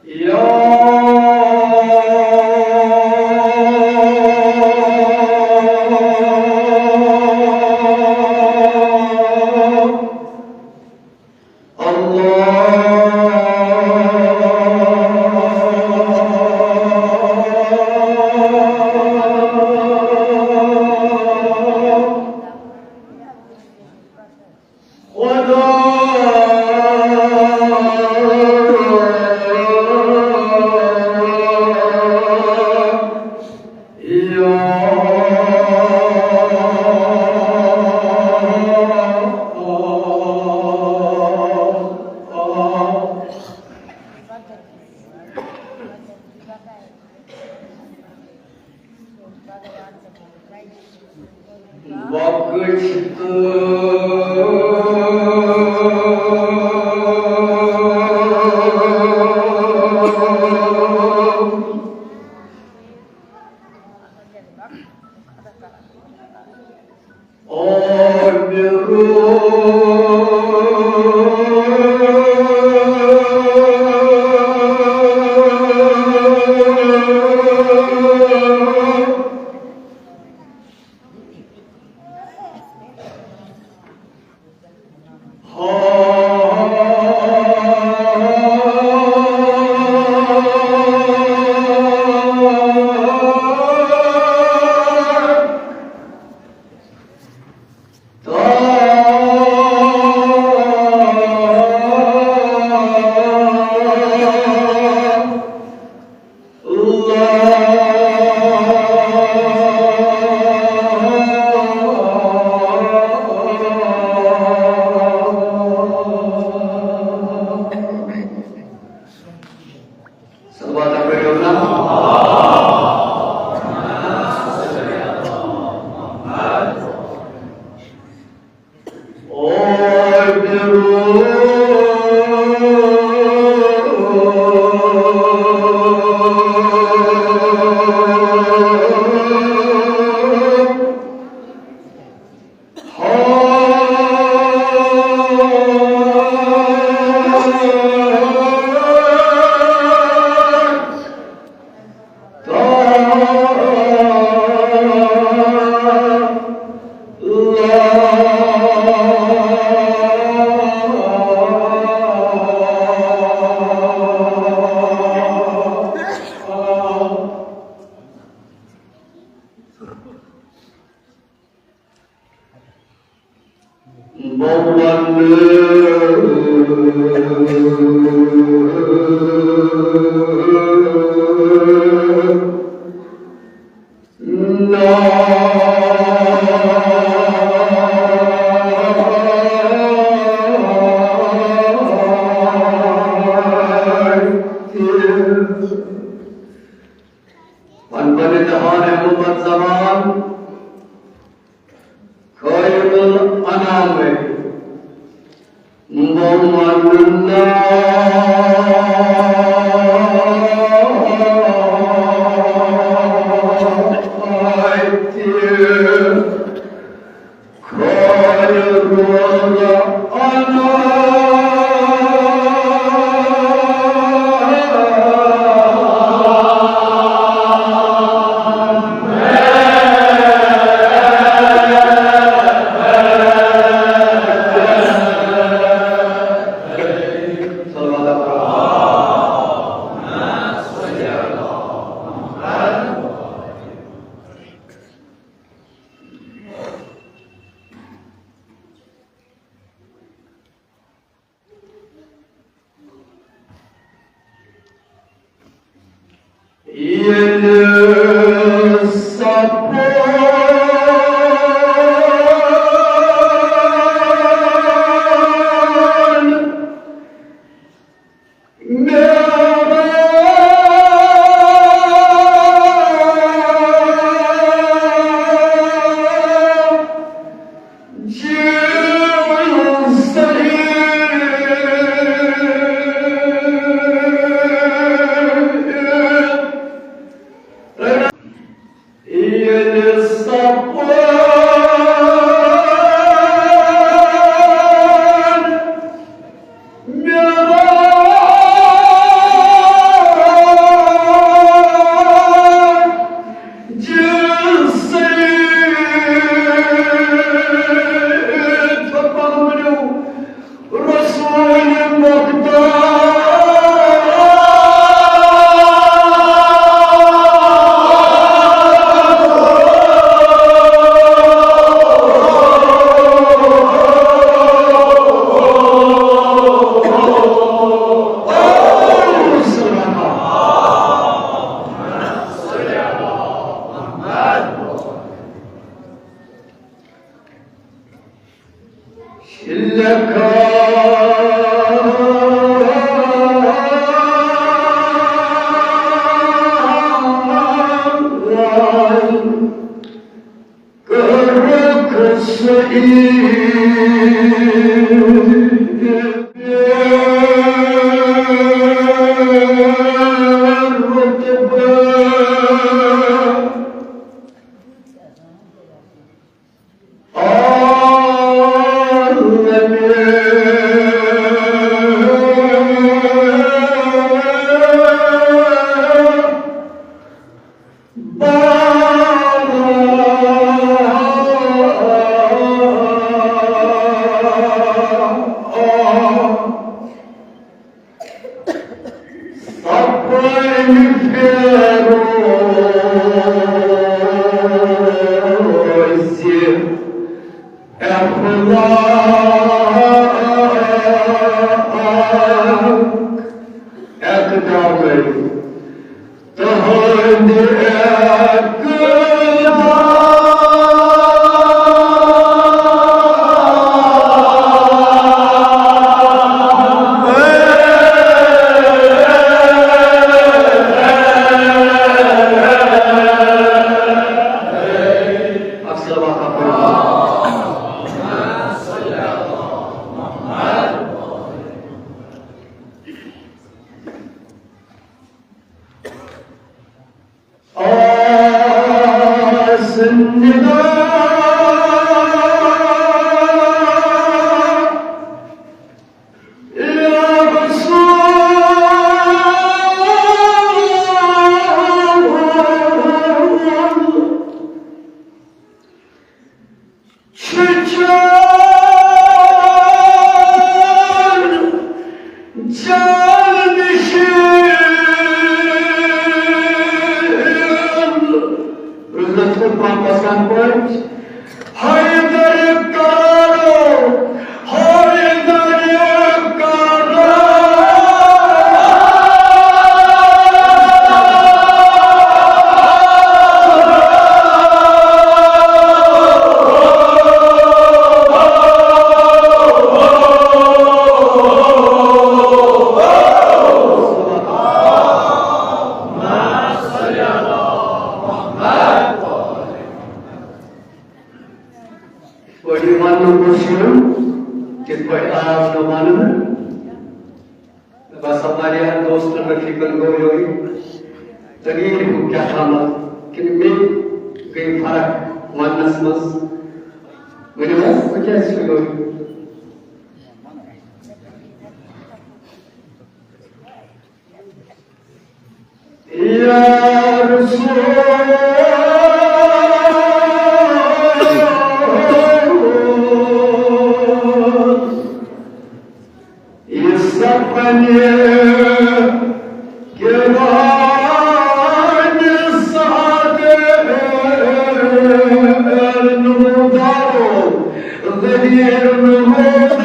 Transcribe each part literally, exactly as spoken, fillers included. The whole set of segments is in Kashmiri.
يا الله. خدا. وقت تو اور صلوات پڑھو نا۔ اور پن پن دہان محمد زمان خیر الانام بمن اقدامٕے تُہٕنٛدِ اقدام۔ آس ندا یا رسول چھُ چون جان نشین۔ روٗزِو تھوٚد پہم پسند پٲٹھۍ۔ حیدر کارو، حیدر کارو۔ پٲٹھۍ وننہٕ گوٚژھ یُن، تِتھ پٲٹھۍ آو نہٕ وننہٕ۔ مےٚ باسان، واریاہن دوستن رفیقن گوٚو یِہوٚے تغیٖر ہیوٗ کیٛاہ تامتھ، کِنہٕ مےٚ گٔے فرق وننس منٛز؟ ؤنِو حظ، بہٕ کیٛازِ چھُس یِہوٚے؟ یا رسول، یہِ سپنہِ کرانِ سادٕ نمودارو، غدیر نمودار۔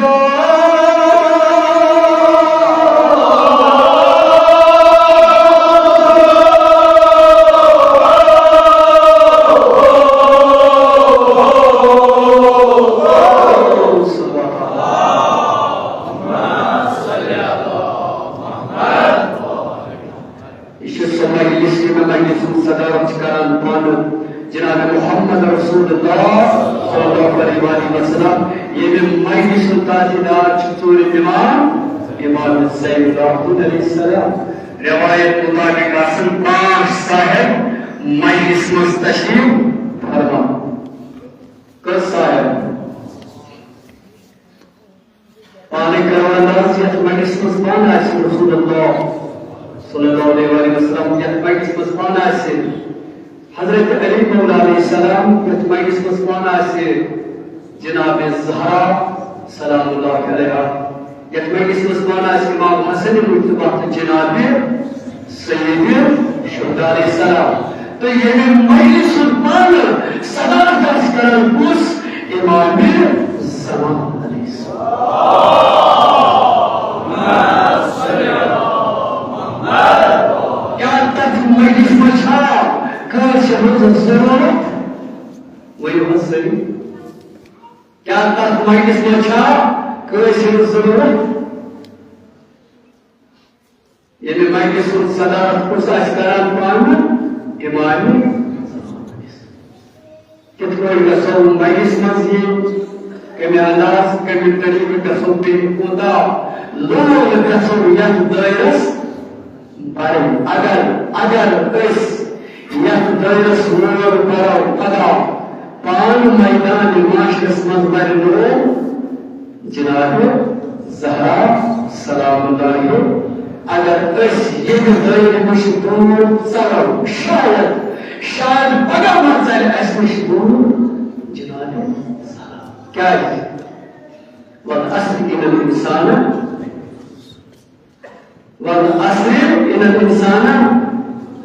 یہِ چھِ سۄ مجلس، ییٚمہِ مجلس ہُنٛد صدارت چھِ کران پانہٕ جناب محمد رسول اللہ صلی اللہ علیہ وآلہ وسلم، ییٚمہِ مجلس ہُنٛد تاجدار چھُ ژوٗرِم امام، امام زین العابدین علیہ السلام۔ روایت مطابق آسن پانٛژھ صاحب مجلس منٛز تشریف فرما۔ کٔژ صاحب؟ پانے کرو انداز، یتھ مجلس منٛز پانہٕ آسہِ رسول اللہ صلی اللہ علیہ وآلہ وسلم، یتھ مجلس منٛز پانہٕ آسہِ حضرت علی مولا علیہ السلام، یتھ مجلس منٛز پانہٕ آسہِ جناب زہرا سلام اللہ علیہا، یتھ مجلس منٛز پانہٕ آسہِ امام حسن مجتبیٰ تہٕ جناب سید شہداء علیہ السلام۔ تہٕ ییٚمہِ مجلس ہُنٛد پانہٕ صدارت آسہِ کران کُس؟ امام زمان علیہ السلام۔ کیٛاہ تتھ مجلس منٛز چھا کٲنٛسہِ ہٕنٛز ضروٗرت؟ ؤنِو حظ سٲری۔ کیٛاہ تتھ مجلس منٛز چھا کٲنٛسہِ ہٕنٛز ضروٗرت؟ ییٚمہِ مجلس ہُنٛد صدارت کُس آسہِ کران؟ پانہٕ امام۔ کِتھ پٲٹھۍ گژھو مجلس منٛز یِنۍ؟ کمہِ انداز، کمہِ طریقہٕ گژھو، بیٚیہِ کوٗتاہ لول گژھو یتھ دٲیرس بڑٕنۍ؟ اگر، اگر أسۍ یتھ دٲیرس لول برو، پگاہ پانہٕ میدان معاشرس منٛز بڑِ لول جناب زہرا سلام اللہ علیہا۔ اگر أسۍ ییٚمہِ دٲیرٕ نِش دوٗر ژلو، شاید، شاید پگاہ ما ژلہِ اَسہِ نِش دوٗر جناب زہرا۔ کیٛازِ؟ والعصر ان الانسان والعصر ان الانسان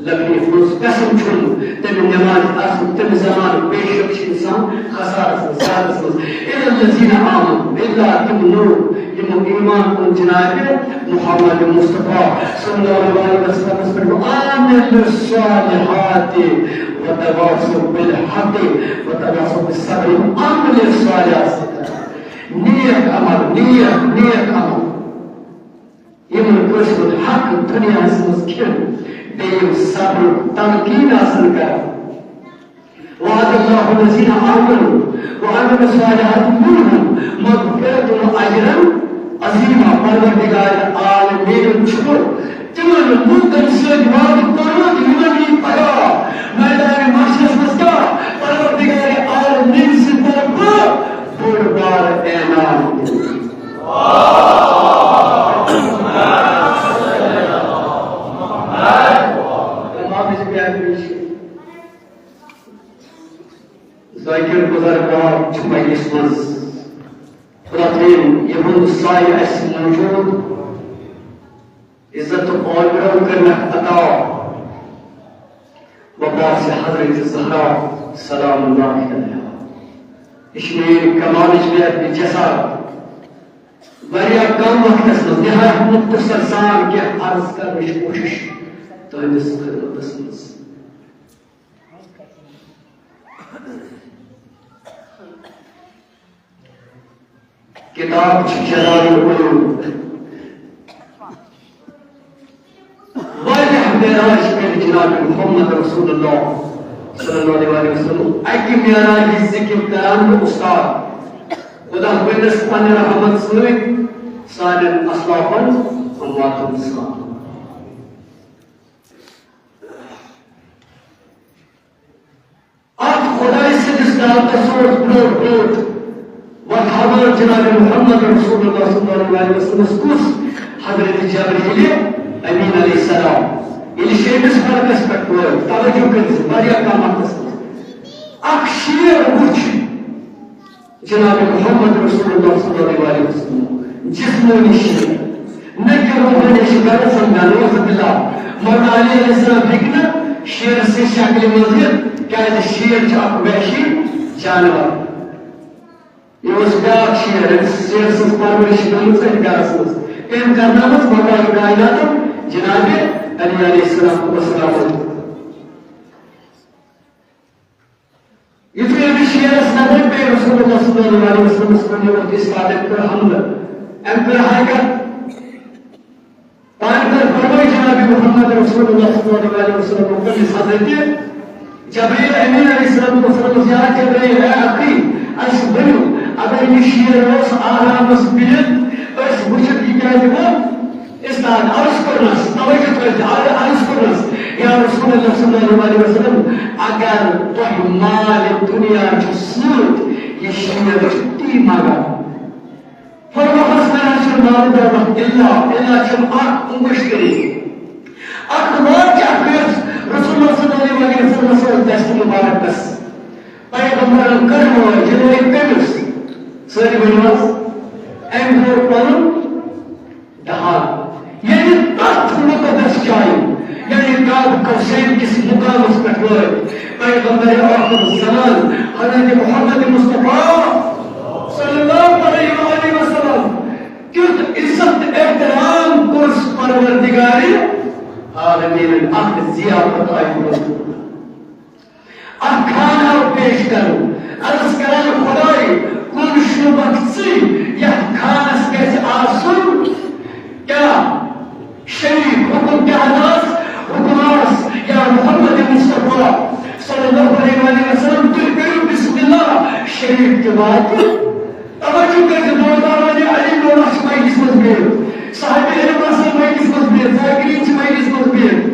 لفی خسر۔ قسم چھُم تَمہِ نمازِ قسم، تَمہِ زمانہٕ، بے شک چھُ انسان خسارس منٛز، زیادس منٛز۔ الا الذین آمنوا، الا تِم لوٗکھ یِمو ایمان اوٚن جناب محمد مصطفیٰ صلی اللہ علیہ وسلمس پٮ۪ٹھ، وعملوا الصالحات وتواصوا بالحق وتواصوا بالصبر۔ یِم عمل صالح سۭتۍ، نیک عمل، نیک، نیک عمل۔ یِمن کٲنٛسہِ ہُنٛد حق دُنیاہَس منٛز کھیوٚن، بیٚیہِ یِم صبرُک تلقین آسن کران۔ وعد الله الذين آمنوا وعملوا الصالحات منهم مغفرة وأجرا عظيما۔ پروردگار عالمینن چھُ تِمن لوٗکن سۭتۍ وعدٕ کوٚرمُت، یِمن یی پگاہ میدان محشرس منٛز کیٛاہ؟ پروردگار عالمین سٕنٛدِ طرفہٕ بوٚڑ بارٕ اعلان دِنہٕ۔ امام ذاکر گزر گاہ چھُ مجلس منٛز۔ خدا تعالیٰ یِہُنٛد سایہِ اَسہِ موجود، عزت تہٕ آبرو کٔرنَکھ عطا۔ وفاس حضرت زہرا سلام اللہ علیہا۔ یہِ چھِ میٛٲنۍ کمالٕچ، میٛٲنۍ جسارت۔ واریاہ کم وقتس منٛز نہایت مختصر سان کینٛہہ عرض کرنٕچ کوٗشش تُہنٛدِس خدمتس منٛز۔ کتاب چھِ جلال العلوم۔ واریاہ معراج کٔرۍ جناب محمد رسول اللہ صلی اللہ علیہ وسلم۔ اکہِ معراجٕچ ذکر کران بہٕ استاد۔ خدا بٔنِس پننہِ رحمت سۭتۍ سانٮ۪ن اسلافن امواتن سان۔ اتھ خدایہِ سٕنٛدِس دعوتس اوس برٛونٛٹھ برٛونٛٹھ وۄتھاوان جناب محمد رسول اللہ صلی اللہ علیہ وسلمس کُس؟ حضرت جبرائیل امین علیہ السلام۔ ییٚلہِ شیٚیِمِس فرقس پٮ۪ٹھ وٲتۍ، توجہ کٔرِو، واریاہ کم وقتس منٛز اکھ شیر وُچھ جناب محمد رسول اللہ صلی اللہ علیہ وسلم، جسمٲنی شیر، نہ کہ روحٲنی شکل سمجھا، نعوذ باللہ۔ مولا علی علیہ السلام ہیٚکہِ نہٕ شیر سٕنٛز شکلہِ منٛز یِتھ، کیازِ شیر چھُ اکھ وحشی جانور۔ یہِ اوس بیٛاکھ شیر، أمِس شیر سٕنٛز پرورش گٔمٕژ أتھۍ گرس منٛز۔ أمۍ کرنٲومٕژ مقام کائناتُک جناب علی علیہ السلام۔ یُتھُے أمِس شیرس نظر پیٚیہِ رسول اللہ صلی اللہ علیہ وسلمس کُن، یہِ ووت استادن کٔر حملہٕ۔ أمۍ کٔر حرکت۔ پانہٕ کٔر فرمٲے جناب محمد رسول اللہ صلی اللہ علیہ وسلم کٔمِس؟ حضرت جبرائیل امین علیہ السلام۔ یا جبرائیل، اے اخی، اَسہِ ؤنِو، اگر یہِ شیر اوس آرامس بِہِتھ، أسۍ وٕچھِتھ یہِ کیازِ ووت؟ استاد عرض کوٚرنس، توجہ تھٲیِو، عر-، عرض کوٚرنس، یا رسول اللہ صلی اللہ علیہ وسلم، اگر تۄہہِ مال دُنیا چھُ سۭتۍ، یہِ شیر چھُ تی منگان۔ فرموہس، مےٚ نہ چھُ مال دولت الا، الا چھُم اکھ مشتری۔ اکھ واقعہ کٔرِتھ رسول اللہ صلی اللہ علیہ وسلم سٕنٛز دستہِ مبارکس۔ پیغمبرن کٔر وٲج، یہِ لٲگۍ کٔمِس؟ سٲری ؤنِو حظ، أمۍ کوٚر پنُن ڈہان۔ ییٚلہِ تتھ مقدس جایہِ، یعنی قاب قوسین کِس مقامس پٮ۪ٹھ وٲتۍ پیغمبر آخر زمان حضرت محمد مصطفیٰ صلی اللہ علیہ وآلہ وسلم، کیُتھ عزت احترام کوٚرُس پروردگار عالمینن۔ اکھ ضیافت آیہِ برونٛہہ۔ اکھ خانہ آو پیش کرنہٕ۔ عرض کران، خداے، کُن شوٗبکھ ژٕے، یتھ خانس گژھِ آسُن کیٛاہ؟ شریک۔ حکم کیٛاہ آس؟ حکم آس، یا محمد مصطفیٰ صلی اللہ علیہ وآلہ وسلم، تُہۍ کٔرِو بسم اللہ، شریک تہِ واتہِ۔ توجہ کٔرِو، بوزان علی گوٚو اَتھ چھِ مجلس منٛز بِہِتھ، صاحب علم آسان مجلس منٛز بِہِتھ، ذاکرین چھِ مجلس منٛز بِہِتھ۔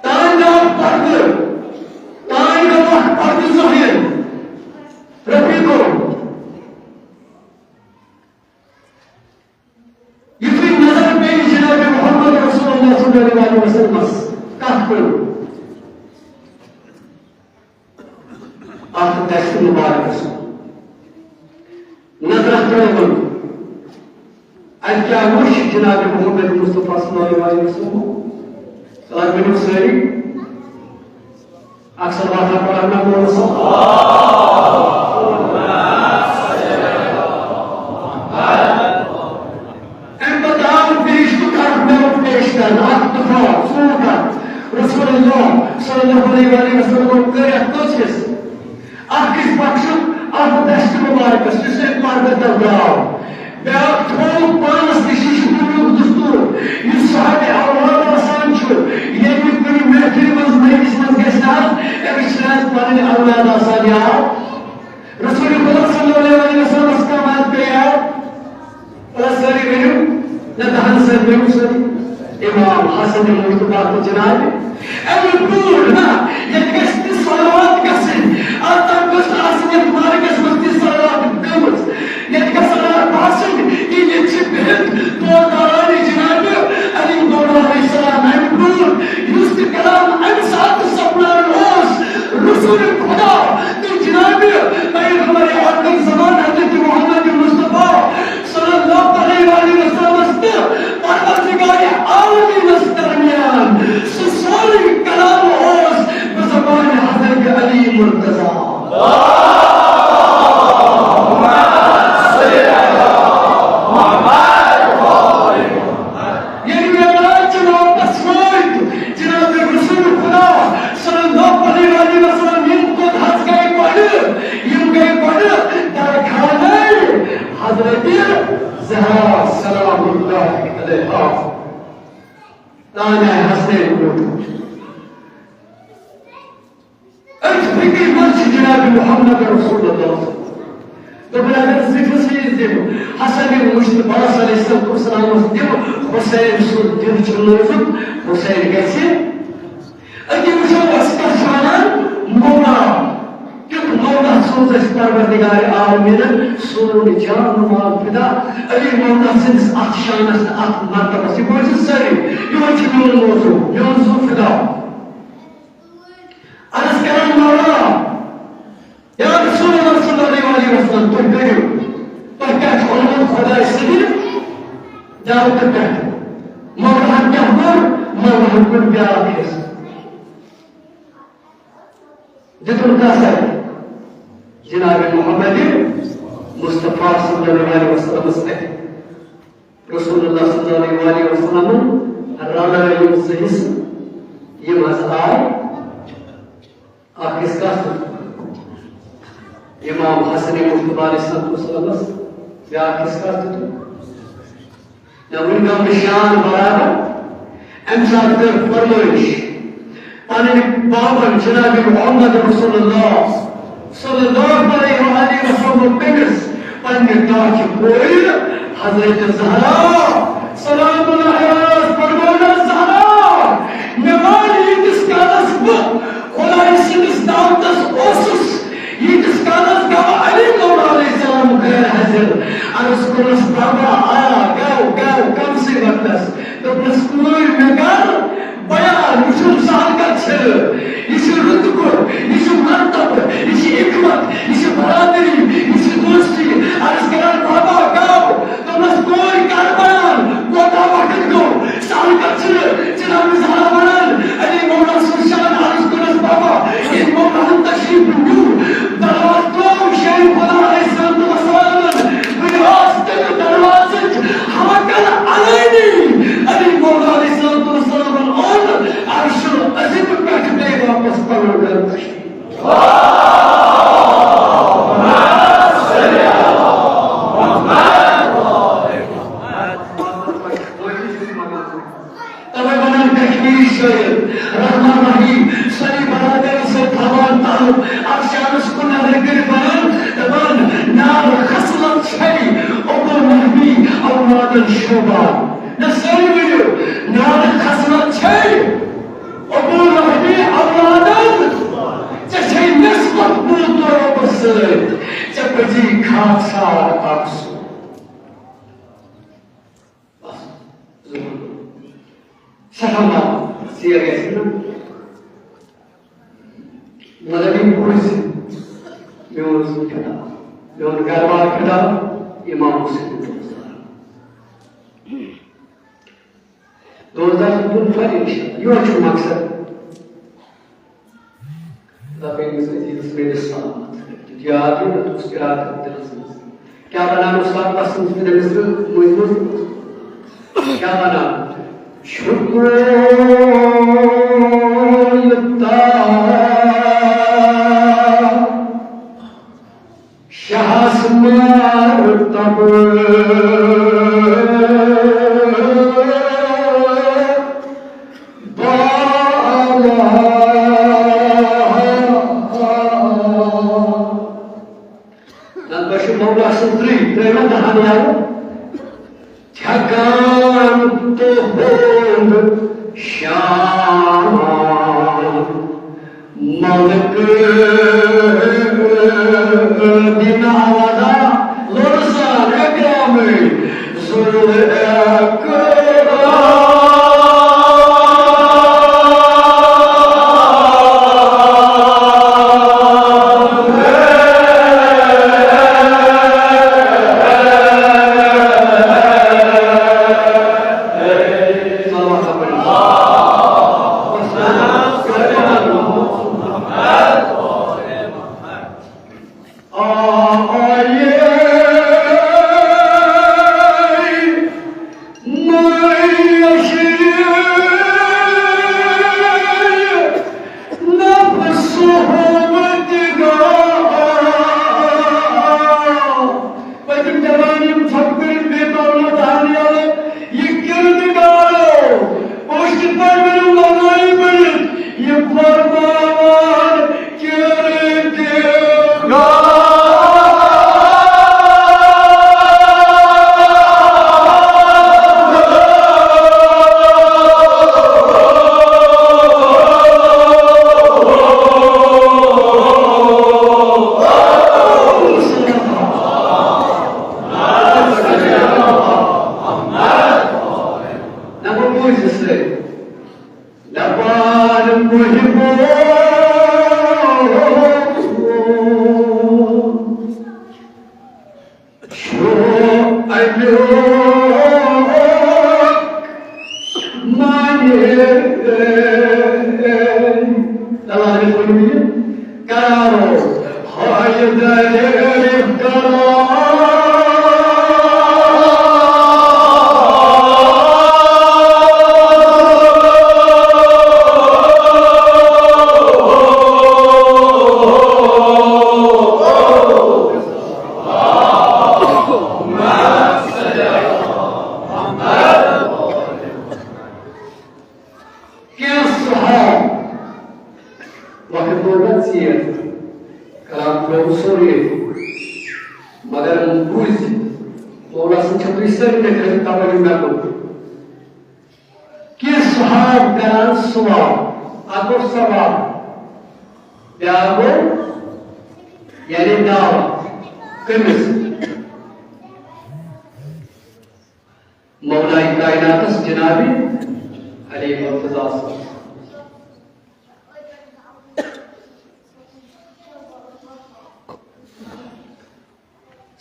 تانۍ گوٚو اکھ پردٕ، تانۍ گوٚو اکھ پردٕ ظٲہِر۔ رفیقو، یُتھُے نظر پیٚیہِ جناب محمد رسول اللہ صلی اللہ علیہ وسلمس، کتھ کٔر؟ اکھ دستہِ مبارکس نظرہ ترٲوٕن۔ اتہِ کیٛاہ وُچھ جناب محمد مصطفیٰ صلی اللہ علیہ وسلم؟ تۄہہِ ؤنِو سٲری، اکھ صلوات پرن نا مول صلی اللہ۔ صلی اللہ علیہ وآلہ وسلم کٔر یَتھ کٲنٛسہِ اکھ أکِس بخشُن اَتھ دشت مبارکس، یُس أمۍ پردٕ تل درٛاو۔ بیٛاکھ تھوٚو پانس نِش، یہِ چھُ دُنیاہُک دستور۔ یُس صاحب اولاد آسان چھُ، ییٚلہِ کُنہِ محفلہِ منٛز مجلس منٛز گژھِ نہ حظ، أمِس چھِنہٕ حظ پنٕنۍ اولاد آسان یاد۔ رسول خدا صلی اللہ علیہ وسلمس کم حظ پیٚیہِ یاد؟ بس سٲری ؤنِو، نہ دہن سۭتۍ ؤنِو سٲری۔ امام حسن مجتبیٰ تہٕ جناب اَمہِ برٛونٛٹھ نا، ییٚتہِ گژھِ تہِ صلوات گژھٕنۍ۔ اَتھ تام گٔژھ نہٕ آسٕنۍ یَتھ مارکس منٛز تہِ صلوات گٔمٕژ۔ ییٚتہِ گژھِ نہٕ باسٕنۍ کہِ ییٚتہِ چھِ بِہِتھ دور دوران جناب علی مولا علیہ السلام اَمہِ برٛونٛٹھ یُس تہِ کلام اَمہِ ساتہٕ سپدان اوس، رسول خدا تہٕ جناب پیغمبر آخر زمان حضرت محمد مصطفیٰ صلی اللہ علیہ وآلہ وسلمس تہٕ پروردگار عالمینس درمیان سُہ سورُے کلام اوس بزبان حضرت علی مرتضیٰ۔ ییٚلہِ معراج چہِ واپس وٲتۍ، جناب رسول خدا صلی اللہ علیہ وسلم یِم کوٚت حظ گٔے گۄڈٕ؟ یِم گٔے گۄڈٕ درخانَے حضرت زہرا سلام اللہ علیہا۔ تانیہ حسنین کوٚت؟ أتھۍ فِکرِ منٛز چھِ جناب محمد رسول اللہ۔ دوٚپُن، اگر زٕ فصیٖل دِمہٕ حسن مجتبیٰ صلی اللہ علیہ وسلمس دِمہٕ حسین سُنٛد دِل چھُ نوزُک، حسین گژھِ۔ أتی وٕچھو أسۍ کیٛاہ چھِ وَنان، مولا۔ کیُتھ مولا سوٗز اَسہِ پروردگار عالمیٖنَن سون جان و مال فدا علی مولا سٕنٛدِس اَتھ شانَس تہٕ اَتھ مرتبس۔ یہِ بوٗزِو سٲری، یِہوٚے چھُ میون موضوع، میون زُو فدا۔ عرض کران، مولا، یا رسول اللہ صلی اللہ علیہ وسلم، تُہۍ کٔرِو، تۄہہِ کیٛاہ چھُ اوٚنمُت خۄداے سٕنٛدِ دعوتہٕ پٮ۪ٹھ؟ مولاہن کیٛاہ کوٚر؟ مولاہن کوٚر بیٛاکھ حصہٕ۔ دِتُن کَس اَتھِ؟ جناب محمد مصطفیٰ صلی اللہ علیہ وسلمس اَتھِ۔ رسول اللہ صلی اللہ علیہ وآلہ وسلمن رلٲوۍ یِم زٕ حصہٕ، یِم حظ آے اکھ حصہٕ کَس دیُت؟ امام حسن مجتبیٰ علیہ الصلوۃ والسلامس، بیٛاکھ حصہٕ کَس دیُت؟ نہ وٕنہِ گوٚو نہٕ شان برابر۔ اَمہِ ساتہٕ کٔر فرمٲیش پنٕنۍ بابن جناب محمد رسول اللہ صلی اللہ علیہ وآلہ وسلم، تٔمِس پننہِ ٹاٹھہِ کورِ حضرت زہرا سلام اللہ علیہا، فرموونس، زہرا، مےٚ وَن، ییٖتِس کالس بہٕ خۄداے سٕنٛدِس دعوتس اوسُس، ییٖتِس کالس گوٚو علی مولا علیہ السلام غیر حٲضِر۔ عرض کوٚرُس، بابا، آ، گوٚو، گوٚو، کمسٕے وقتس۔ دوٚپنس، کورِ، مےٚ کر بیان، یہِ چھُنہٕ سہل کتھ چھِ۔ یہِ چھُ رُتبہٕ، یہِ چھُ مرتبہٕ، یہِ چھِ حکمت، یہِ چھِ برادری، یہِ چھِ دوستی۔ عرض کران، بابا، گوٚو۔ دوٚپنس، کورِ، کر بیان، کوتاہ وقت گوٚو؟ سہل کتھ چھِ۔ جناب زہرا ونان، علی مولا سُنٛد شان عرض کوٚرُس، بابا، ییٚلہِ مولاہن تشریف نیوٗ، دروازٕ ترٛوو شیرِ خدا علیہ الصلوۃ والسلامن، بہٕ آس تٔمۍ دروازٕچ ہوا کر الٲنی۔ علی مولا علیہ الصلوۃ والسلامن اوٚن عرش العظیم پٮ۪ٹھ بیٚیہِ واپس پنُن گرٕ تشریف۔ توے ونان کشمیری شٲعر، رحمان رحیم، سٲری برادری سۭتۍ تھاوان تعلق۔ افشانس کُن نظر کٔرِتھ ونان، دپان، نار خصلت چھے ابو لہبی اولادن شوبان۔ نہ سٲری ؤنِو، نار خصلت چھے ابو لہبی اولادن، ژےٚ چھے نسبت بوٗت رۄبس سۭتۍ، ژےٚ پزی خاکسار آسُن۔ بس، ظلم۔ سٮ۪ٹھاہ مَزٕ، ژیر گژھِ نہ۔ مطلب، یِم کُس؟ میون فدا، میون گرٕ وول فدا، امام حسین۔ دوستن ہُنٛد فرق چھُ، یِہوٚے چھُ مقصد۔ دَپان أمِس عزیزس میٲنِس سلامت۔ یاد یہِ نہ اوس ارادٕ دِلس منٛز۔ کیٛاہ وَنان اوس رۄبَس منٛز تہٕ تٔمِس تہٕ مٔنٛزۍ مٔنٛزۍ؟ کیٛاہ وَنان؟ شُکر ہٮ۪کان تُہُنٛد شان ملکہٕ دِنہٕ آلہ لوٚر سان اکرامٕے ذوالفقار۔ پٔتِم جوان یِم ژھۄپہٕ کٔرِتھ بیتاب نادان یَلہٕ، یہِ کِردگارو، أسۍ کِتھ پٲٹھۍ ؤنِو لَڑٲے بٔرِتھ، یہِ فرماوان کِردگار۔ دَپان بوٗزِو سٲری، دَپان محبو چھُ اَمیُک معنی۔ تَلہٕ ہٲوِتھ ؤنِو یہِ۔ کرو حیدر کرو۔ کینٛہہ صحابہٕ، وقت گوٚو نہ ژیر، کلام ترٛوو سورُے أتی۔ مگر بوٗزِ، مولا سٕنٛدۍ چھِ تُہۍ سٲری تہِ کٔرِتھ توجہ مےٚ کُن۔ کینٛہہ صحابہٕ کران سوال، اکھ گوٚو ثواب، بیٛاکھ گوٚو یعنی دعوت۔ کٔمِس؟ مولائے کائناتس جناب علی مرتضیٰ صٲب۔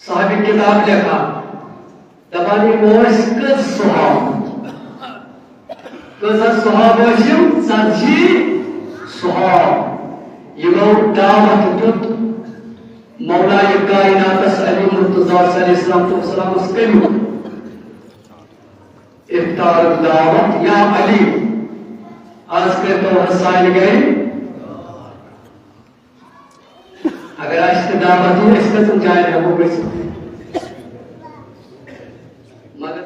صاحب کتاب لیکھان، دپان یِم ٲسۍ کٔژ صحاب، کٔژ حظ صحاب ٲسۍ یِم؟ ژتجی صحاب۔ یِمو دعوت دیُت مولائے کائناتس علی مرتضیٰ علیہ الصلوۃ والسلامس کٔمیُک۔ افطار دعوت یا علی، از کٔرۍتو حظ سانہِ گرِ۔ اگر اَسہِ تہِ دعوت یی، أسۍ کٔژن جاین ہٮ۪کو گٔژھِتھ؟ مگر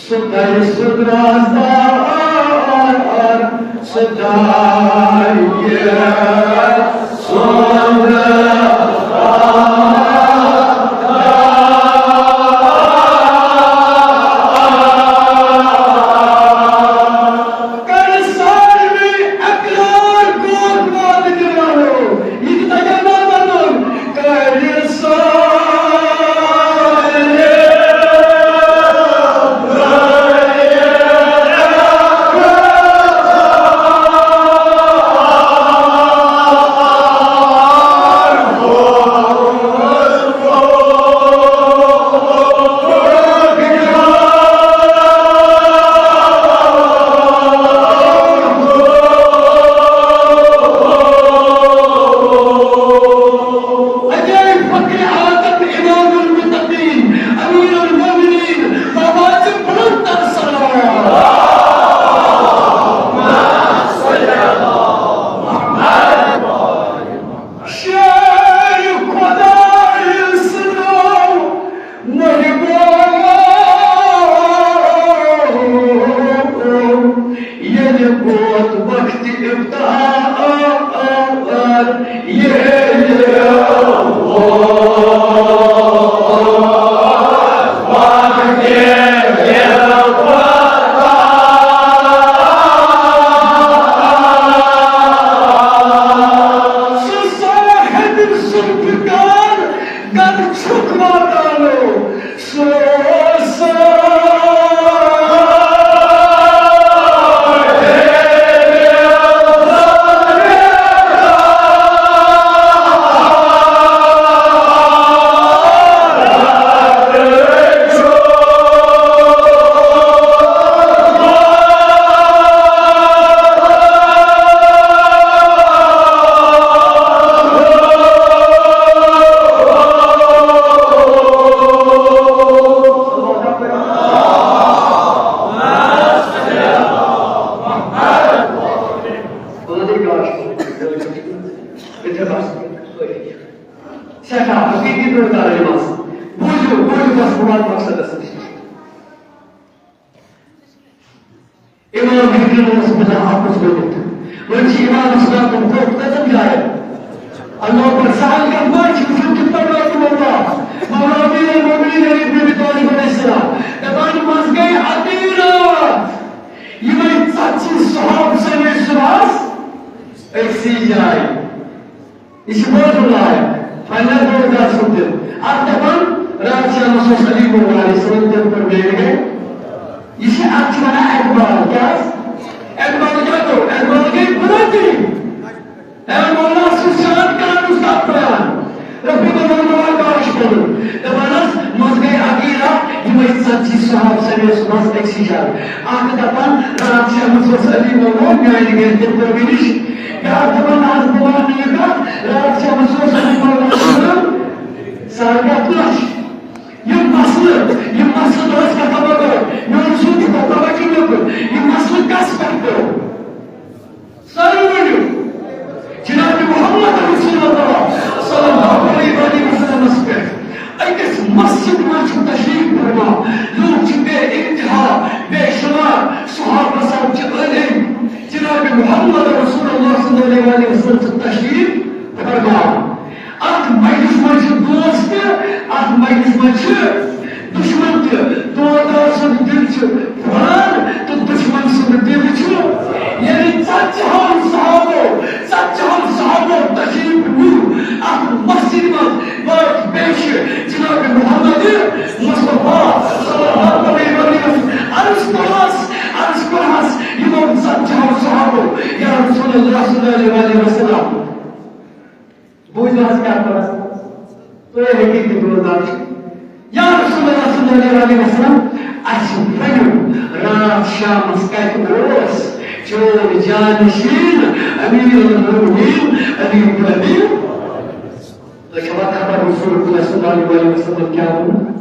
سُہ دَرِ سُہ درٛاس دار، سُہ دَرِ سُہ درٛاس دار۔ کَرِ ساروٕے اقرار، گوٚو صاحب ذوالفقار گر چھُکھ واتانو، سُہ اوس سٮ۪ٹھاہ حقیٖقی پٲٹھۍ کَرٕنۍ منٛز۔ بوٗزِو، بوٗزِو، بس بہٕ واتہٕ مقصدس نِش۔ امام ہیکن اوس بلا آپس ؤنِتھ۔ وۄنۍ چھِ امام اسلام تِم برونٛہہ کتن جایہِ۔ اللہ پر سہل کتھ ما چھِ وٕچھُن کِتھ پٲٹھۍ واتہِ مولا۔ مولا امیر المومنین علی ابن ابی طالب علیہ السلام۔ دپان منٛز گٔے اَکٕے راتھ۔ یِمے ژتجی صحابہٕ سمے صبحس أکسٕے جایہِ۔ یہِ چھِ بوزُن لایق۔ فنڈا بوزدار سُنٛد دِل۔ اَتھ دَپان، راتھ شامَس اوس علی مولا علیہ السلام تَمہِ پٮ۪ٹھ بیٚیہِ گٔے۔ یہِ چھِ، اَتھ چھِ وَنان اعتبار۔ کیٛاہ حظ؟ اعتبار کیٛاہ گوٚو؟ اعتبار گٔے برٲدری۔ اے مولا سُنٛد شان کَران اوس تَتھ بیان۔ رفیق اللہ مولا کاش کَرُن۔ دَپان حظ، منٛز گٔے اَکٕے راتھ، یِمَے ژَتجی صحابہٕ سَمے صُبحَس أکسٕے جایہِ۔ اَکھ دَپان، راتھ شامَس اوس علی مولا میٛانہِ گَرِ تَمہِ پٮ۪ٹھ بیٚیہِ نِش۔ بیٛاکھ دَپان، نہ حظ، بہٕ وَنہٕ نہٕ یہِ کَتھ، راتھ چھِ أمِس اوس أمِس پَرُن ساڑ کَتھ لَچھ۔ یہِ مسلہٕ، یہِ مسلہٕ دوٚپُس کَتھ بغٲر، مےٚ اوس یہِ تہِ پَتہ وۄنۍ کیٛاہ لیوٚکھُن، یہِ مسلہٕ کَس پٮ۪ٹھ پیوٚو؟ سٲری ؤنِو، جناب محمد رسول اللہ صلی اللہ علیہ وآلہ وسلمس پٮ۪ٹھ۔ أکِس مسجد منٛز چھُ تشریف فرما، لوٗکھ چھِ بے انتہا، بے شمار، صحابہ صاحب چھِ أنٛدۍ أنٛدۍ۔ جناب محمد رسول اللہ صلی اللہ علیہ وسلم چھُ تشریف فرما۔ اتھ مجلس منٛز چھِ دوست تہِ، اتھ مجلس منٛز چھِ دشمن تہِ۔ دوستدار سُنٛد دل چھُ پھۄلان تہٕ دشمن سُنٛد دل چھُ، یعنی ژتجی ہن صحابو، ژتجی ہن صحابو تشریف نیوٗ اتھ مسجد منٛز۔ وٲتۍ پیش جناب محمد مصطفیٰ صلی اللہ علیہ وسلم۔ عرض کوٚرہس، عرض کوٚرہس یِمو ژتجی ہو صحابو، یا رسول اللہ صلی اللہ علیہ وسلم، بوٗزِو حظ کیٛاہ کوٚرہس۔ تُہۍ ہیٚکِو تہِ بوزان چھِ۔ یا رسول اللہ صلی اللہ علیہ وسلم، اَسہِ ؤنِو راتھ شامس کتہِ اوس چون جانشین امیر المومنین علی بن ابی؟ تۄہہِ چھوا خبر رسول اللہ صلی اللہ علیہ وسلم کیٛاہ ووٚن؟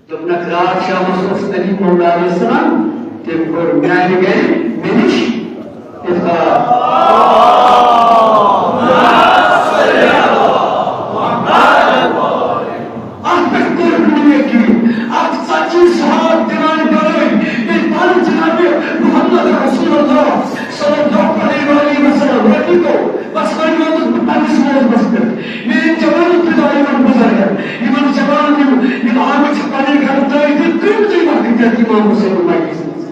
دوٚپنکھ، راتھ شامس اوس علی مولا علیہ السلام، تٔمۍ کوٚر میانہِ گرِ مےٚ نِش اطلاع۔ اتھ پٮ۪ٹھ کوٚر مےٚ یقین۔ اتھ ژتجی صحاب دِوان گرٲے، بیٚیہِ پنُن جناب محمد رسول اللہ صلی اللہ علیہ وآلہ وسلم۔ رفیقو، بس وۄنۍ ووتُس بہٕ پننِس موضوعس پٮ۪ٹھ۔ میٲنۍ جوان فدٲیی یِمن بُزرگن، یِمن جوانن، یِم، یِم آمٕتۍ چھِ پنٕنۍ گرٕ ترٲوِتھ، یہِ قۭمتی وقت دِتھ امام حسین مجلس منٛز۔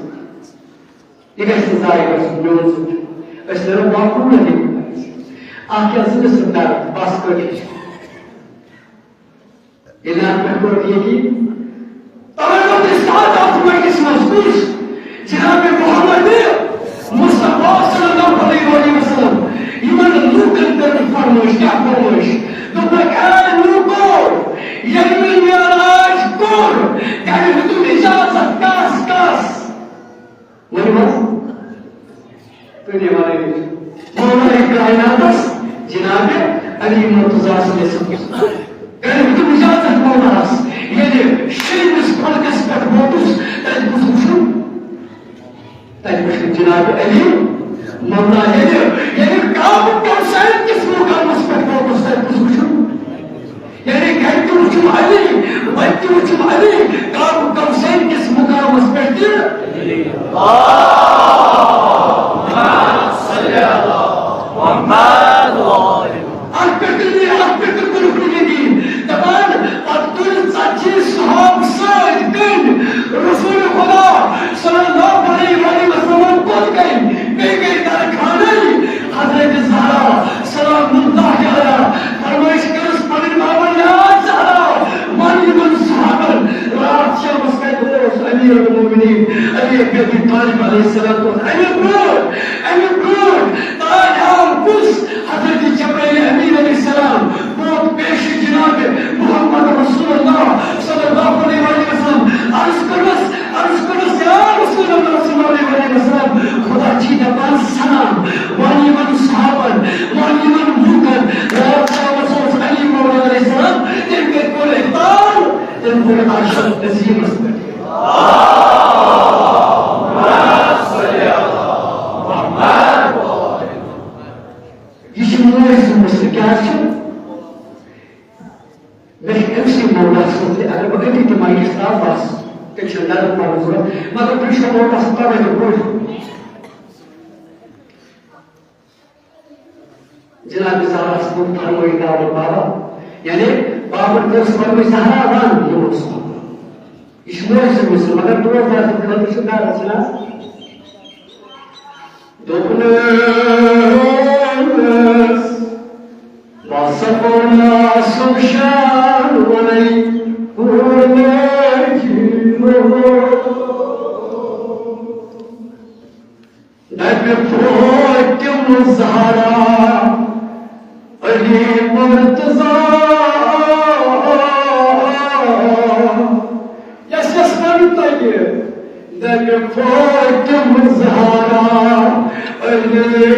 یہِ گژھِ نہٕ ضایع گژھُن، میون سُہ چھُ۔ أسۍ نیرو باقٕے نہٕ۔ اکھ یا زٕ قٕسم درد، بس کٲفی چھُ۔ ییٚلہِ اَتھ پٮ۪ٹھ کوٚر یہِ کہِ تَوَے ووت اِسلام اَتھ مجلِسہِ منٛز کُس؟ جناب محمد مصطفیٰ صلی اللہ علیہ وآلہ وسلم۔ یِمَن لوٗکَن کٔر فرمٲیِش، کیٛاہ فرمٲیِش؟ دوٚپُکھ، اے لوٗکو، ییٚلہِ مےٚ معراج کوٚر، تَمہِ ہیوٚتُم اِجازت کَس کَس؟ ؤنِو حظ۔ کٔرِو وَنٕنۍ۔ مولائے کائناتس جناب علی مرتضیٰ صلی اللہ علیہ وسلم۔ کٔرِو تِم اجازت مولاہس۔ ییٚلہِ شیٚیِمِس فلکس پٮ۪ٹھ ووتُس، تَتہِ کُس وٕچھُن؟ تَتہِ وٕچھُن جناب علی مولا۔ ییٚلہِ، ییٚلہِ قاب قوسین کِس مقامس پٮ۪ٹھ ووتُس، تَتہِ کُس وٕچھُن؟ یعنی گرِ تہِ وٕچھُم علی، وتہِ تہِ وٕچھُم علی، قاب قوسین کِس مقامس پٮ۪ٹھ تہِ۔ اَتھ پٮ۪ٹھ تہِ، اَتھ پٮ۪ٹھ تہِ السلام۔ اَمہِ برٛونٛٹھ، اَمہِ برٛونٛٹھ تاج عالم کُس؟ حضرت جبرائیل امین علیہ السلام ووت پیش جناب محمد رسول اللہ صلی اللہ علیہ وسلم۔ عرض کٔرمَس، عرض کٔرمَس، یا رسول اللہ صلی اللہ علیہ وسلم، خدا چھِ دَپان سلام، وَن یِمَن صحابن، وَن یِمَن لوٗکن، راتھ شامس اوس علی مولا علیہ السلام، تٔمۍ کٔرۍ کوٚر اِفطار، تٔمۍ کوٚر عرشس عظیمس پٮ۪ٹھ۔ یہِ چھِ موج سٕنٛز مسلہٕ۔ کیٛاہ چھِ؟ مےٚ چھِ أمۍ سٕے مولا سٕنٛز تہِ، اگر بہٕ أتی تہِ مجلس ترٛاوٕ، بس، تیٚلہِ چھُنہٕ نظر پَرُن ضوٚرَتھ۔ مگر تُہۍ چھِو مولا سٕنٛز توجہ کوٚر۔ جناب زہرا صٲبُن فرمٲیِتھ آمُت بابا، یعنی بابن کٔر سۄ فرمٲے زہرا وَن یِمو صحابن۔ یہِ چھُ موج سٕنٛز مسلہٕ، مگر دوس دار سٕنٛدِ خٲطرٕ چھُ غلط، چھُنہٕ حظ؟ دوٚپنَس، بہٕ ہسا پوٚرناو سُہ شان وَنَے کوٗر میٛٲنۍ۔ دَپہِ فوتِم زہرا، علی مرتضیٰ۔ یَس یَس وَنُن تۄہہِ، دَپہِ فوتِم زہرا، علی۔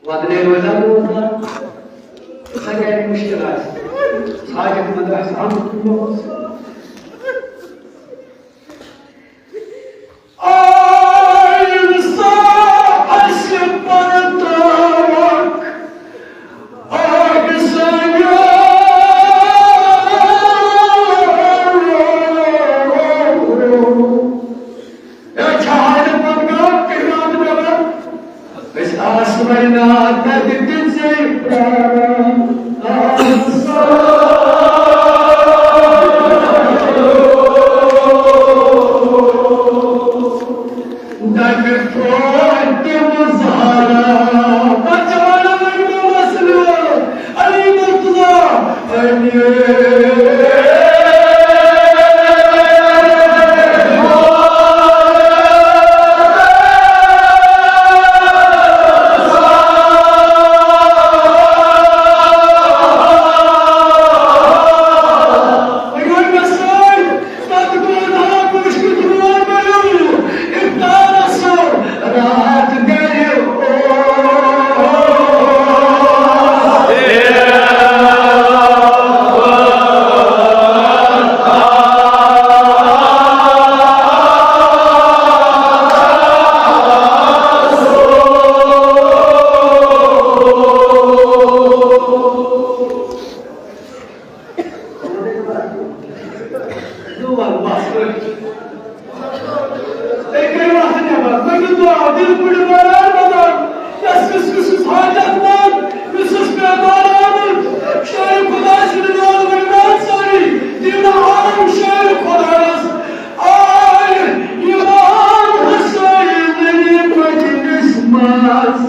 وَدنے روزان روزان، سۄ گرِ مُشکِل آسہِ، حاجت منٛد آسہِ، آمُت۔ آے سا اَسہِ پَرتاوَکھ، آے سا۔ ہے چھا ہاے نہٕ پَتہٕ کانٛہہ کِران دَپان؟ أسۍ آسہٕ وۄنۍ نار تَتہِ تہِ ژے پرٛاران۔ آسہٕ دَپہِ توتہِ مُظہرا۔ پَتہٕ چھِ وَنان وۄنۍ گوٚو مسلہٕ۔ علی مرتضیٰ، علی۔ تُہۍ کٔرِو اَتھ نٮ۪بر، تُہۍ کٔرِو دُعا، دِل پٲٹھۍ بَرار بَرار، یَس کِس کُس کُس حاجت مَنٛد، یُس یُس پٮ۪ٹھ آمُت، شٲعر خۄداے سٕنٛدِ ناوٕ ؤنِو حظ سٲری، دیٖنہٕ عالم شٲعر خۄدایَس، آے اِمام حُسین مجلِس منٛز۔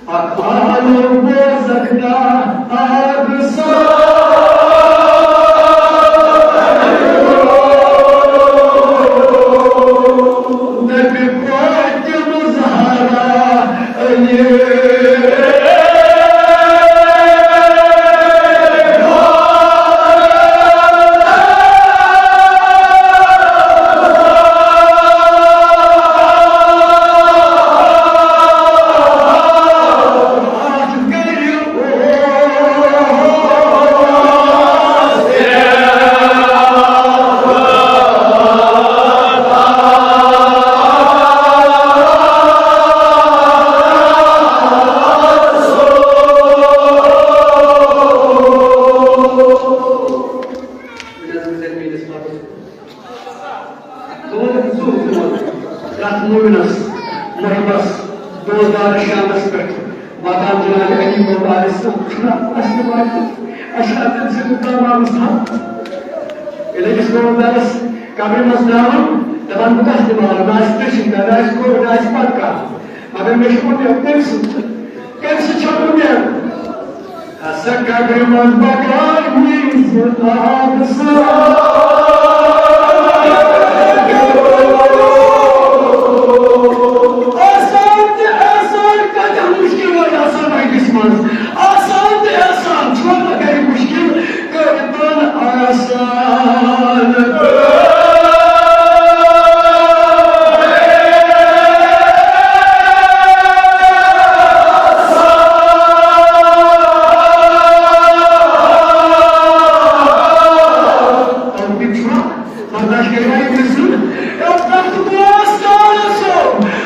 اکھ عالم بوزکھ نا آب سا۔ نبی فاطمہ زہرا علی۔ دود زُو زُو، پرٛٮ۪تھ مومنس، محبس، دوستدارس شانس پٮ۪ٹھ واتان جناب علی مولا علیہ السلام چھُنہ اَسہِ تہِ واتان۔ اَسہِ چھِ اَتٮ۪تھ زِندٕ تام آمٕژ تھَپھ۔ ییٚلہِ أکِس گوٚو درس قبرِ منٛز ترٛاوُن، دَپان، "بہٕ کَتھ دِمہٕ ہا؟ مےٚ آسہِ دٔچھِنۍ کَتھ، مےٚ آسہِ کھووُر، مےٚ آسہِ پَتہٕ کَتھ۔" مگر مےٚ چھُ ووٚنمُت، تٔمۍ سُنٛد، تٔمۍ سُنٛد چھُ ووٚنمُت مےٚ۔ ہسا قبرِ منٛز بَکار یی زِ آب سان۔ آسان تہٕ احسان کَتٮ۪ن مُشکِل وۄنۍ آسان أکِس منٛز؟ آسان تہٕ احسان چھُ مگر مُشکِل کٔرِتھ آسان۔ توفیق چھُ برداشت کٔرِو وۄنۍ أمِس سۭتۍ۔ اے، تَتھ اوس کالَس سُہ۔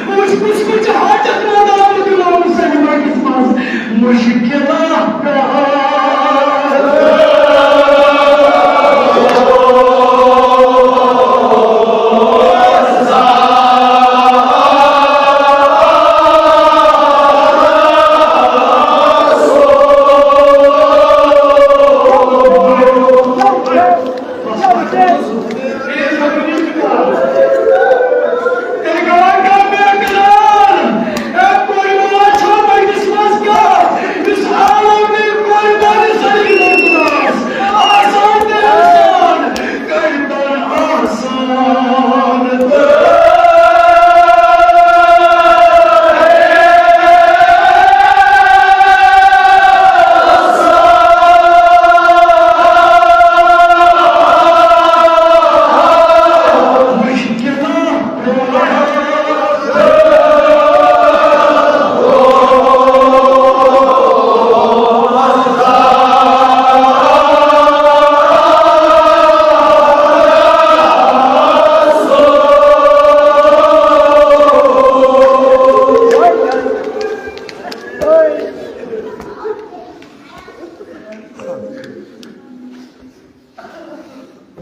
بہٕ وٕچھِ کُس کُس چھُ حاجت منٛد آمُت اِمام حُسین مجلِس منٛز۔ مُشکِلات پیٚوان۔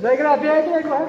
بیٚیہِ کَرٕ بیٚیہِ اَکہِ لَٹہِ وَن۔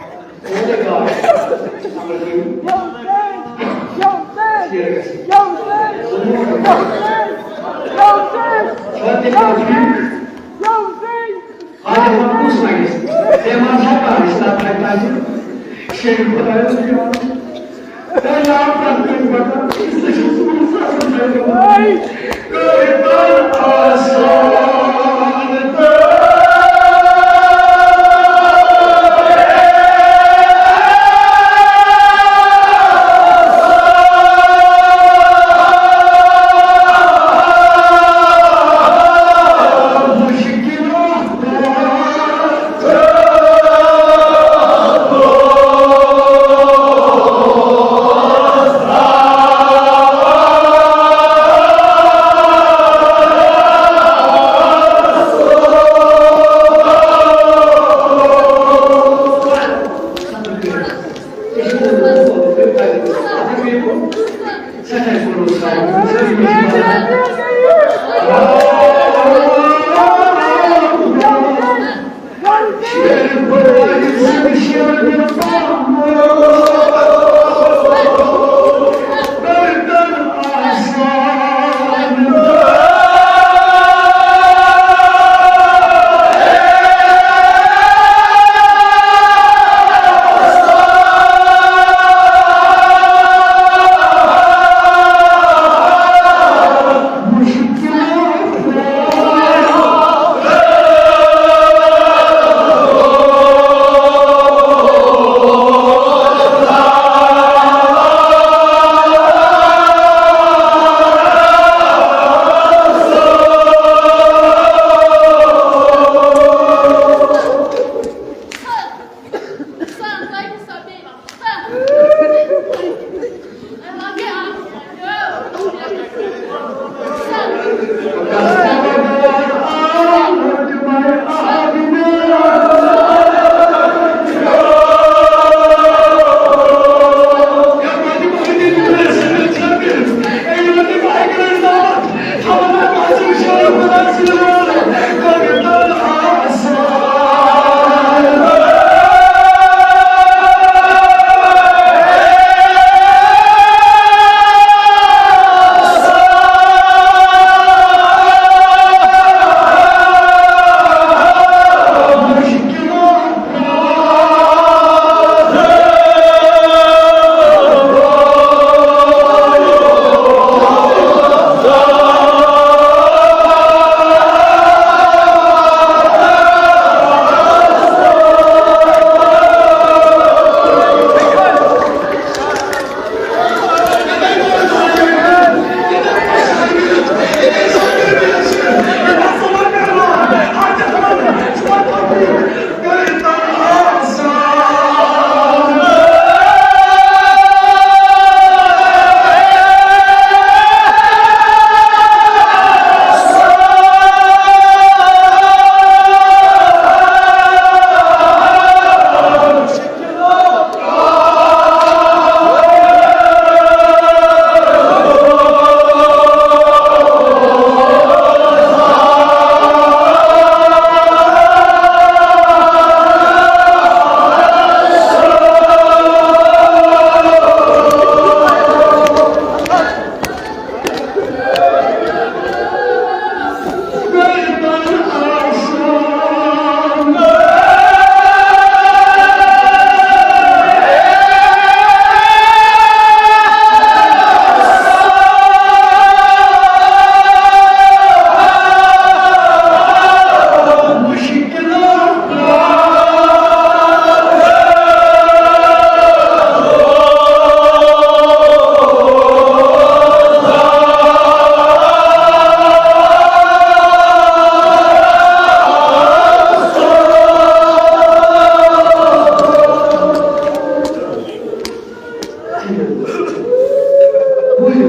بوٗزِو،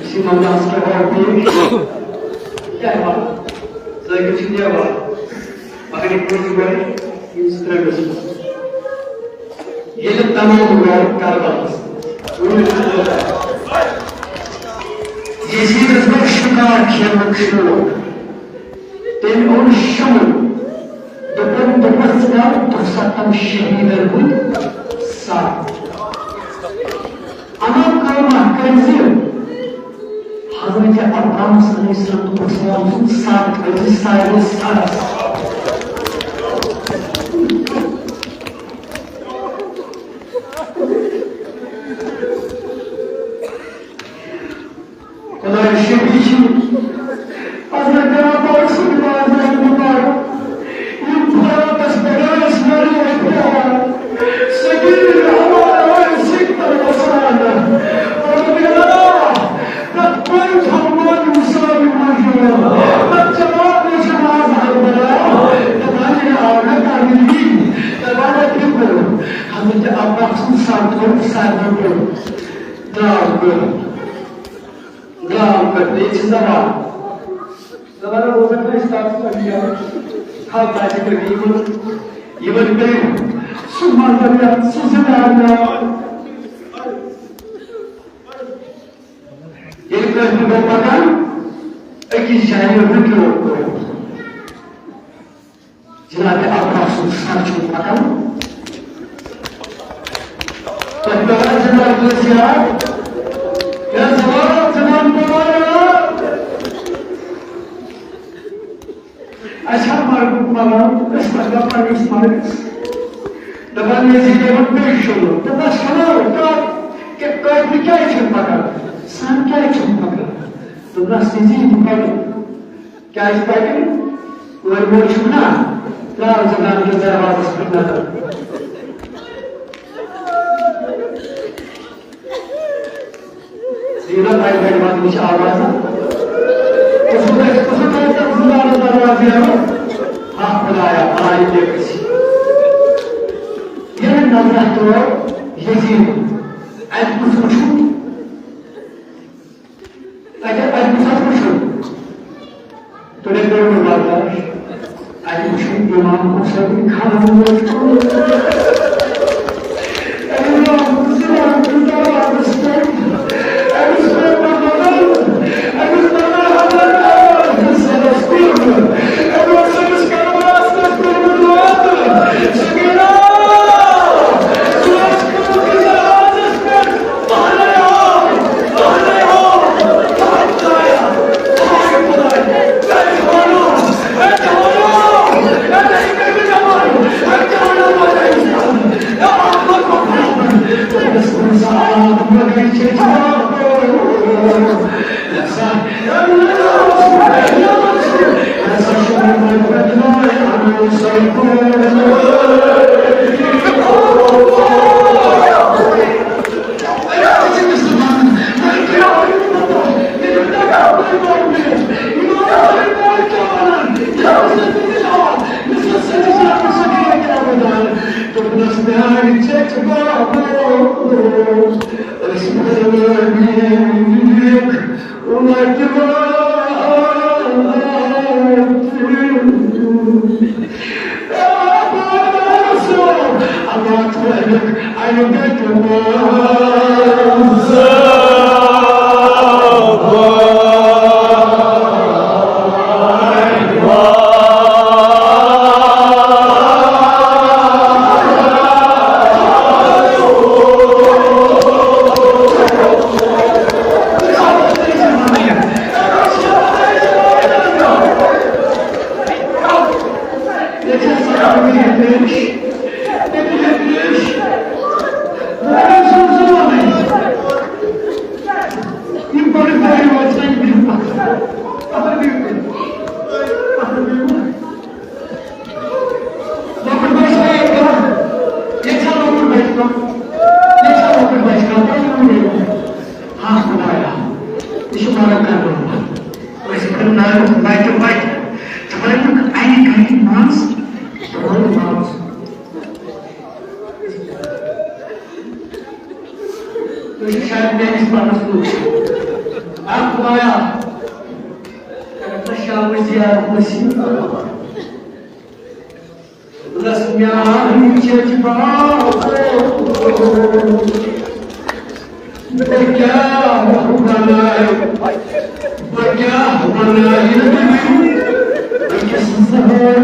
أسۍ یِمن دَس کیٛاہ وَنو پیش؟ کیٛاہ وَنو؟ ژٲنٛگِر چھِ دیوار، مگر یہِ کوٚر یہِ گۄڈٕ یِم زٕ ترٛےٚ گٔژھۍ۔ ییٚلہِ تَمام گوٚو کربلس، یزیٖدس گوٚو شِکار کھیلنُک شوق۔ تٔمۍ اوٚن شمع، دوٚپُن، دوٚپُس، "ژٕ کر دُسَتتھ شہیٖدن ہُنٛد سر۔" اما کٲمہ کٔرۍ زِ حضرت ابراہیم علیہ السلام سُنٛد سر کٔرۍ زِ سارنٕے سرس۔ خۄداے شفیع چھُ۔ حضرت جناب پاک صلی اللہ علیہ وسلم پاک، یِم فراقس پٮ۪ٹھ ٲسۍ واریاہ پیارٕ۔ سبیل ہمارا سکھ پر وسان۔ اور میرا پرٛٮ۪تھ کُنہِ تھاوان اِنسان مجبوٗر۔ پرٛٮ۪تھ جواب چھُ آز ہربلا۔ تہٕ وۄنۍ آو نہٕ کامیٲبی۔ تہٕ واریاہ فِکر۔ حضرت عباس سُنٛد سر تھوٚو سر تھوٚو۔ درٛاو گوٚو۔ گام پٮ۪ٹھ بیٚیہِ چھِ زبان۔ زبان روزان چھِ أسۍ تَتھ پٮ۪ٹھ یَتھ حق آسہِ پٮ۪ٹھ یِمَن، یِمَن پیٚیہِ سُہ مذہب یَتھ سُہ زِندٕ آسہِ۔ ییٚلہِ کٲنٛسہِ پٮ۪ٹھ پَکان، أکِس جایہِ رُکِو۔ جناب عباس سُنٛد سر چھُ پکان۔ تۄہہِ پٮ۪وان جناب کٲنٛسہِ یاد؟ یا زبان، زبان پٮ۪وان یاد؟ اچھا، مرگُک ملال، أسۍ پتہٕ پننِس مرگس۔ دپان یزیٖد یِمن پیش چھُنہٕ۔ دوٚپنس، ہیلو، کر، کہِ قٲبلہِ کیٛازِ چھُنہٕ پکان؟ سن کیٛازِ چھُنہٕ پکان؟ دوٚپنس، یزیٖد، یہِ پکہِ۔ کیٛازِ پَکہِ نہٕ؟ کورِ مول چھُکھ نا؟ ترٛاو زَنان کِس دروازَس پٮ۪ٹھ نظر۔ سیٖدھا پَکہِ پَکہِ وَتہِ نِش آواز۔ کُس گژھِ، کُس گژھِ تَتھ زَنانَس دروازٕ یَلہٕ؟ ہا خۄدایا، خۄدایا، یہِ کیٛاہ گژھِ؟ ییٚلہِ نظرہ ترٛٲو یزیٖد، اَتہِ کُس وٕچھُن؟ اچھا، اَتہِ کُس حظ وٕچھُو؟ تُہۍ کٔرِو نہٕ برداش۔ اَتہِ وٕچھُو اِمام حُسین خان ووت۔ اَمہِ برٛونٛہہ زٕ وَنہٕ تہٕ دروازَس پٮ۪ٹھ۔ أمِس کوٚر نہٕ بدل۔ أمِس بدل حضرت عمر حسینَس کوٚر۔ أمۍ اوس أمِس کربلاہَس پٮ۪ٹھ کوٚرمُت وعدٕ۔ سُہ گٔے نا؟ سُہ اوس کھوٚتمُت جہازَس پٮ۪ٹھ۔ لۄکُٹ بچہٕ چھا ییٚتہِ کانٛہہ؟ ییٚتہِ چھا لۄکُٹ بچہٕ کانٛہہ؟ ییٚتہِ چھا لۄکُٹ بچہٕ کانٛہہ؟ تُہۍ ؤنِو مےٚ۔ ہا خۄدایا، یہِ چھُ مرگ کرنہٕ وول۔ أسۍ کرناوو وتہِ وتہِ۔ ژٕ ونکھ اَنہِ گرِ منٛز، ژٕ ونکھ منٛز۔ شاید میٲنِس پانَس کُن۔ اکھ خۄدایا، کر ژٕ شامٕچ زیارت نصیب۔ رسمیان چیچ باب۔ بہٕ کیٛاہ وَنہٕ، بہٕ کیٛاہ وَنہٕ، أکِس زہر۔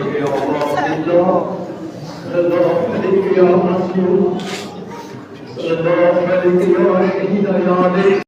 يا رسول الله، صلى الله عليك يا رسول، صلى الله عليك يا سيدنا يا علي.